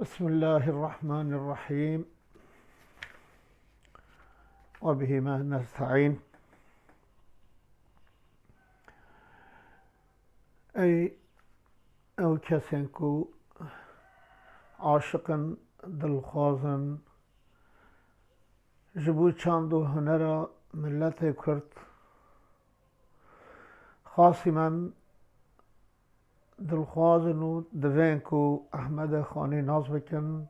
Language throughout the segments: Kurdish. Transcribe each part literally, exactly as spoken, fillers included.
بسم الله الرحمن الرحيم. وبه نستعين. Ey ew kesên ku aşiq in, dilxwaz in, ji bo çand û hunera miletê Kurd, xasîmen dilxwaz in û divên ku Ehmedê Xanî nas bikin,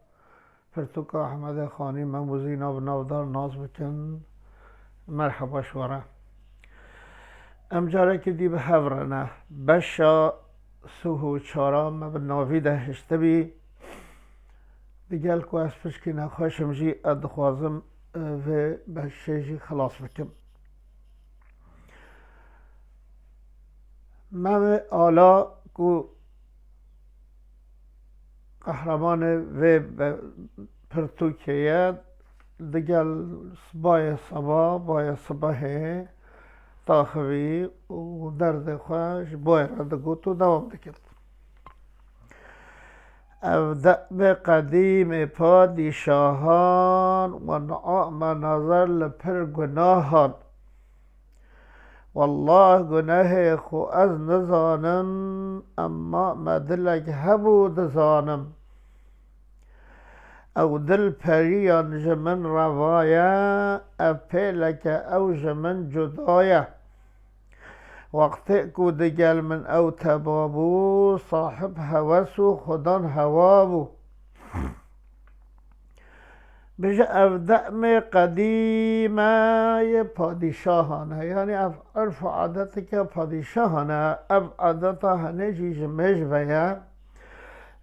pirtûka Ehmedê Xanî Mem û Zîna bi navdar nas bikin. Merheba ji we re. Em carekî dî bi hev re ne. Beşa sih û çara me bi navî de hiştibî. Digel ku ez pişkî nexweş im jî, ez dixwazim, e, vê beşê jî xilas bikim. Memê Ala ku qehremanê vê be-, pirtûkê ye, digel bayê seba, bayê sibehê daxivî û derdê xwe ji boyê re digot û dewam dikir. Ev demê qedîmê padîşahan, we niame nezer li pir gunahan. Wallah gunehê xwe ez nizanim, emma me dilek hebû dizanim. Ew dil periyan ji min reva ye, ev pêleke ew ji min cuda ye. Wextê ku digel min ew teba bû, sahib hewes û xudan hewa bû. Bije ev demê qedîme yê padîşahan e. Yanî ev irf û adeteke padîşahan e. Ev adeta henê jî ji mêj ve ye.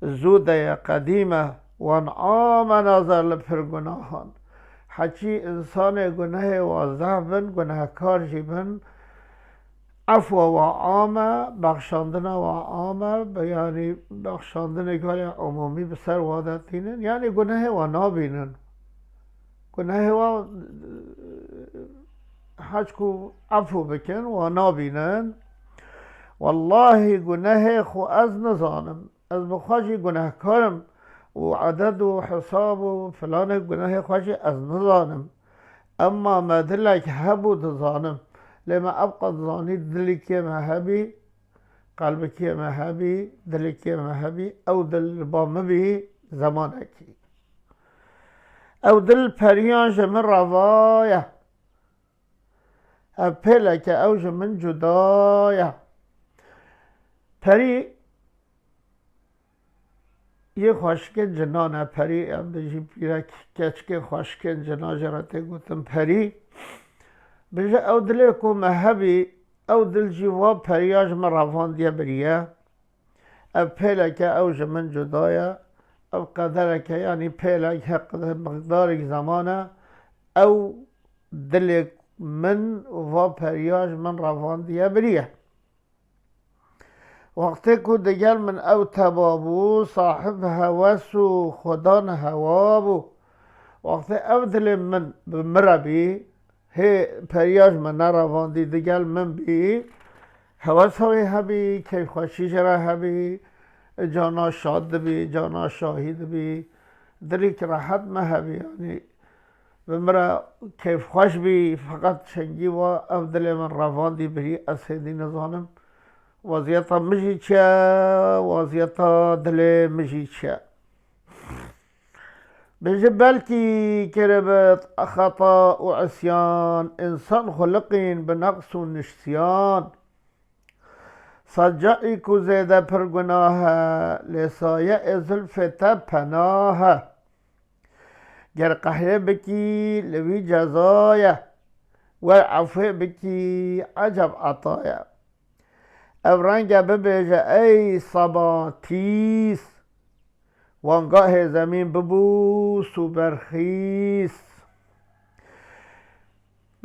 Zû de ye, qedîm e. Wan ame nezer li pir gunahan. Heçî însanê gunehê wa zehf bin, gunehkar jî bin, efwa wa am e, bexşandina wa am e, bi-, yanî bexşandinê gelê umûmî bi ser wa de tînin, yanî gunehê wa nabînin. Gunehê wa, heç ku efû bikin, wa nabînin. Wallahî gunehê xwe ez nizanim. Ez bi xwe jî gunehkar im û eded û hesab û filanê gunehê xwe jî ez nizanim. Emma me dilek hebû dizanim. Lê me ev qet zanî dilikê me hebî, qelbikê me hebî, dilikê me hebî, ew dil li ba min bî zemanekî. Ew dil periyan ji min reva ye. Ev pêleke ew ji min cuda ye. Perî yê xweşikên cinan e, perî, em dê jî pîrek keçikê xweşikên cinan jê re tê gotin perî. Bije ew dilê ku me hebî, ew dil jî va periya ji min revandiye biriye. Ev pêleke ew ji min cuda ye. Ev qedereke, yanî pêlek, heq-, miqdarek zeman e. Ew dilê min va periya ji min revandiye biriye. Wextê ku digel min ew teba bû, sahib hewes û xudan hewa bû. Wextê ev dilê min bi min re bî, hê periya ji min nerevandî, digel min bî, hewesa wê hebî, keyfxweşî jê re hebî, cana şad dibî, cana şahî dibî, dilek rehet me hebî, yanî bi min re keyfxweş bî, feqet çengî wa ev dilê min revandî birî, ez hêdî nizanim weziyeta min jî çi ye, weziyeta dilê min jî çi ye. Bêje belkî kiribit xeta û isyan, însan xuliqîn bi neqs û nişsiyan. Sed carî ku zêde pir gunah e, lê saye ê zulfê te penah e. Ger qehrê bikî li wî ceza ye, wer efwê bikî eceb ata ye. Ev renge bibêje ey seba tîs, wangahê zemîn bibû sûberxîs.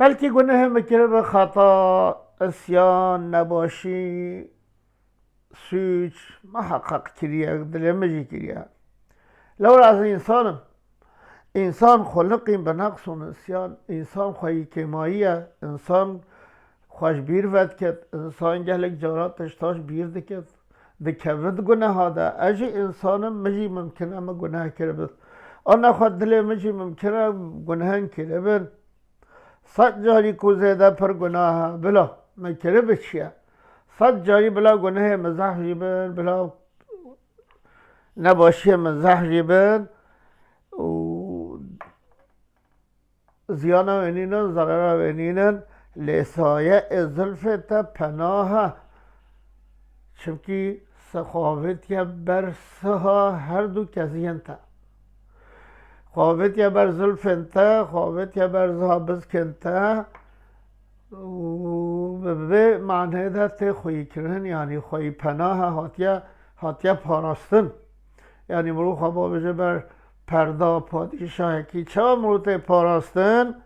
Belkî gunehê min kiribe xeta, isyan, nebaşî, sûc, miheqeq kiriye, dilê min jî kiriye. Lewra ez însan im. Însan xuliqîn bi neqs û nisyan, însan xweyî kêmayî ye, însan xwe ji bîr vedikit, însan gelek cara tişta ji bîr dikit. dikevit guneha de. Ez jî însan im, min jî mimkin e min guneh kiribit. Ana xwe dilê min jî mimkin e gunehên kiribin. Sed carî ku zêde pir gunah e, bila min kiribi çi ye? Sed carî bila gunehê min zehf jî bin, bila nebaşiyê min zehf jî bin û ziyana wê nînin, zerera wê nînin, lê sayê zilfê te penah e. Çimkî se xwe avêtiye ber siha her du keziyên te. Xwe avêtiye ber zilfên te, xwe avêtiye ber ziha bizkên te. Û bi vê manê de tê xweyîkirin, yanî xweyî penah e, hatiye, hatiye parastin. Yanî mirov xwe bavêje ber perda padîşahekî. Çawa mirov tê parastin?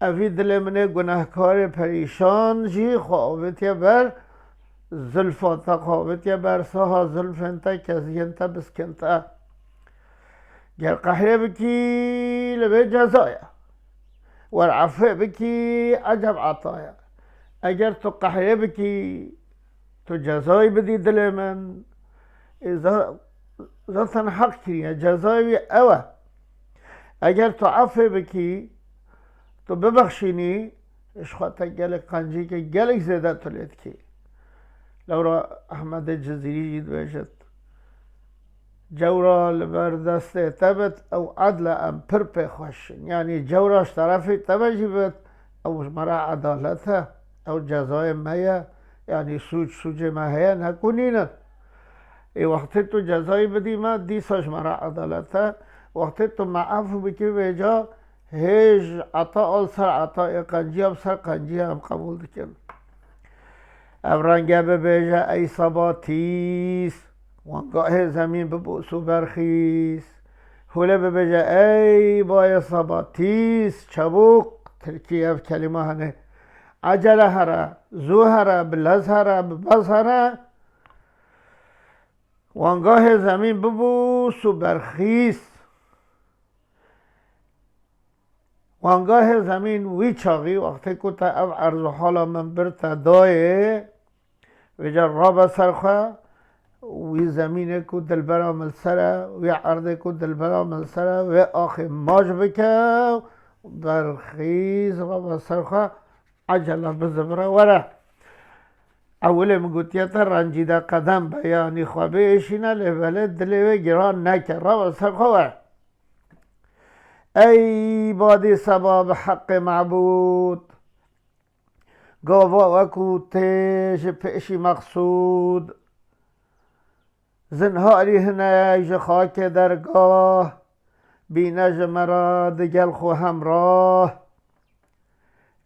Evî dilê min ê gunehkarê perîşan jî xwe avêtiye ber zilfa te, xwe avêtiye ber saha zilfên te, keziyên te, biskên te. Ger qehrê bikî, li vê ceza ye. Wer efê bikî, eceb ata ye. Eger tu qehrê bikî, tu cezayî bidî dilê min, ê za-, zaten heq kiriye, cezayê wî ew e. Eger tu efê bikî, tu bibexşînî, ji xwe te gelek qencî ke gelek zêde tu lê dikî. Lewra Ehmedê Cizîrî jî dibêjit, cewra li ber destê te bit, ew edle em pir pê xweş in. Yanî cewra ji terefê te ve jî bit, ew ji me re edalet e, ew cezayê me ye. Yanî sûc, sûcê me heye, ne ku nînin. Ê wextê tu cezayî bidî me, dîsa ji me re edalet e. Wextê tu me efû bikî vêca, hêj ata al ser ata, ê qenciya bi ser qenciya em qebûl dikin. Ev renge bibêje, ey seba tîs, wangahê zemîn bibûs û berxîs. Hûlê bibêje, ey bayê seba tîs, çabûk, tirkî ev kelîma hene. Ecele here, zû here, bi lez here, bi bez here. Wangahê zemîn bibûs û berxîs. Wangahê zemîn wî çaxî, wextê ku te ev erz û hala min bir te dayê, vêca rabe ser xwe, wî zemînê ku dilbera min ser e, wî erdê ku dilbera min ser e, wê axê maç bike, berxîz rabe ser xwe, ecele bizibire were. Ewilê min gotiye te rencîde qedem be, yanî xwe biêşîne, lê belê dilê wê giran neke, rabe ser xwe were. Ey badî seba bi heqê mebûd, gava we ku tê ji pêşî meqsûd, zinharî hinek ji xakê dergah, bîne ji me re digel xwe hemrah.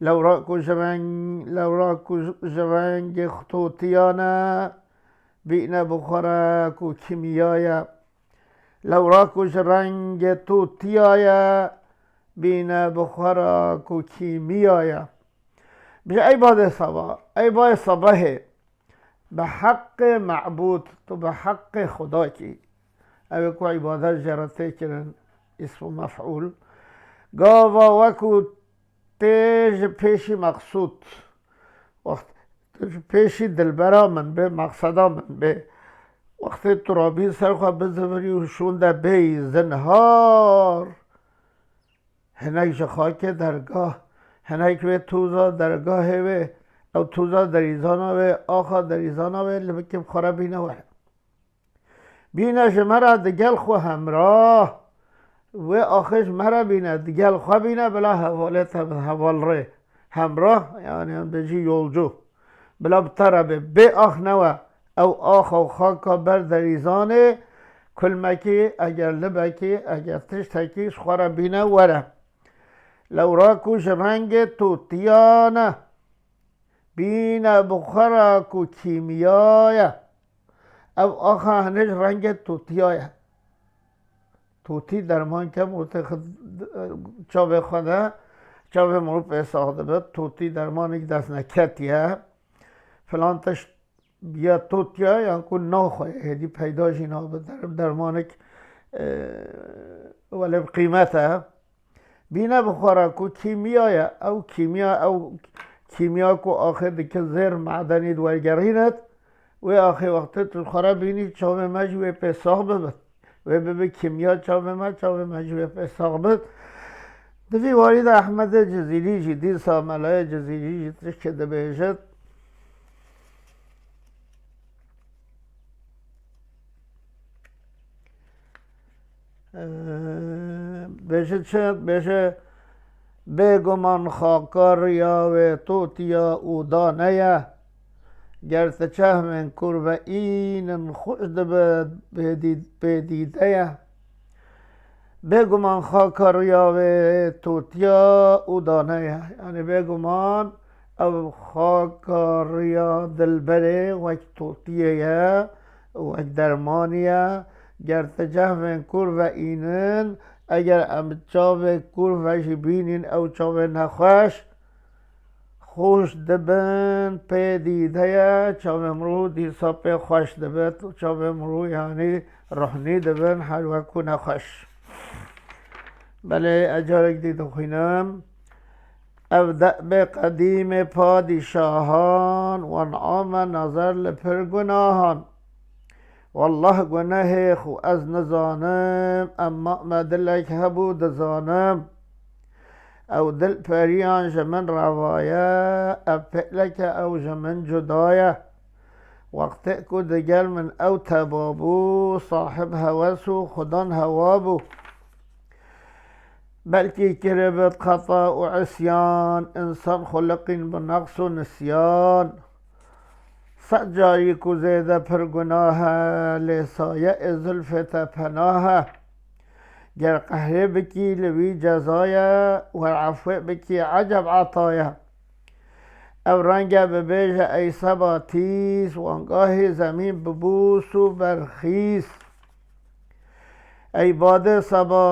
Lewra ku ji reng, lewra ku ji rengê xutotiyane, bîne bi xwe re ku kîmiya ye. Lewra ku ji rengê totiya ye, bîne bi xwe re ku kîmiya ye. Bije ey badê seba, ey bayê sebehê, bi heqê mebûd, tu bi heqê Xwedakî. Ew ê ku îbadet jê re tê kirin, îsm û mef'ûl. Gava we ku tê ji pêşî meqsûd. Wext tu ji pêşî dilbera min bê, meqseda min bê. Wextê tu rabî ser xwe bizivirî û şûnde bêyî zinhar. Hinek ji xakê dergah, hinek wê toza dergahê wê, ew toza derîzana wê, axa derîzana wê, li bikê bi xwe re bîne were. Bîne ji me re digel xwe hemrah. Wê axê ji me re bîne, digel xwe bîne, bila hevalê te bi heval rê. Hemrah, yanî em dê jî yolcu. Bila bi te re bê. Bê ax newe. Ew axa û xaka ber derîzanê, kulmekî, eger libekî, eger tiştekî ji xwe re bîne were. Lewra ku ji rengê totiya ne. Bîne bi xwe re ku kîmiya ye. Ev axa hene ji rengê totiya ye. Totî derman ke mirov têxe çavê xwe de, çavê mirov pê sax dibe. Totî dermanek destneketî ye. Filan tişt ya totiya yan ku naxwe hêdî peyda jî nabe. Der-, dermanek, e, welê bi qîmet e. Bîne bi xwe re ku kîmiya ye, ew kîmiya, ew kîmiya ku axê dike zêr medenî di wergerînet, Wê axê wextê tu xwe re bînî çavê me jî wê pê sax bibin. Wê bibe kîmya çavê me, çavê me jî wê pê sax bin. Di vî warî de Ehmedê Cizîrî jî, dîsa Melayê Cizîrî jî tişkê dibêjit. Ee, bêje çi? Bêje, bêguman xaka riya wê totiya û dane ye. Ger ti çehmên kûr ve înin xweş dibe bêdî-, bêdîde ye. Bêguman xaka riya wê totiya û dane ye. Yanî bêguman ev xaka riya dilberê wek totiyê ye, wek dermanî ye. Ger ti cehvên kûr ve înin, eger em çavê kûr ve jî bînîn ew çavê nexweş, xweş dibin, pê dîde ye, çavê mirov dîsa pê xweş dibit û çavê mirov yanî ruhnî dibin, her wekû nexweş. Belê, ez carek dî dixwînim. Ev debê qedîmê padîşahan, wan ame nazar li pir gunahan. Wallah gunehê xwe ez nizanim, emma me dilek hebû dizanim. Ew dil periyan ji min reva ye, ev pêleke ew ji min cuda ye. Wextê ku digel min ew teba bû, sahib hewes û xudan hewa bû. Belkî kiribit xeta û isyan, însan xuliqîn bi neqs û nisyan. Sed carî ku zêde pir gunah e, lê saye ê zulfê te penah e. Ger qehrê bikî li wî ceza ye, wer efwê bikî eceb eta ye. Ev renge bibêje ey seba tîz, wangahî zemîn bibûs û berxîz. Ey badê seba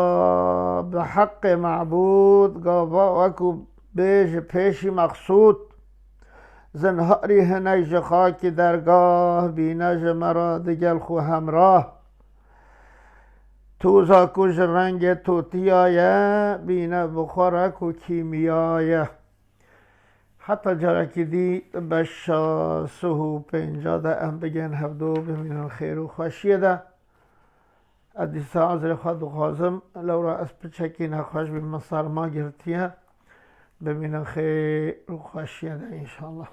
bi heqê mebûd, gava wekû bê ji pêşî mexsûd. Zinharî hinek ji xakî dergah, bîne ji me re digel xwe hemrah. Toza ku ji rengê totiya ye, bîne bi xwe re ku kîmiya ye. Heta carekî dî, beşa sih û pênca de em bigên hevdu, bimînin xêr û xweşiyê de. Ez dîsa ezrê xwe dixwazim, lewra ez piçekî nexweş bîm, min serma girtiye. Bimînin xêr û xweşiyê de înşallah.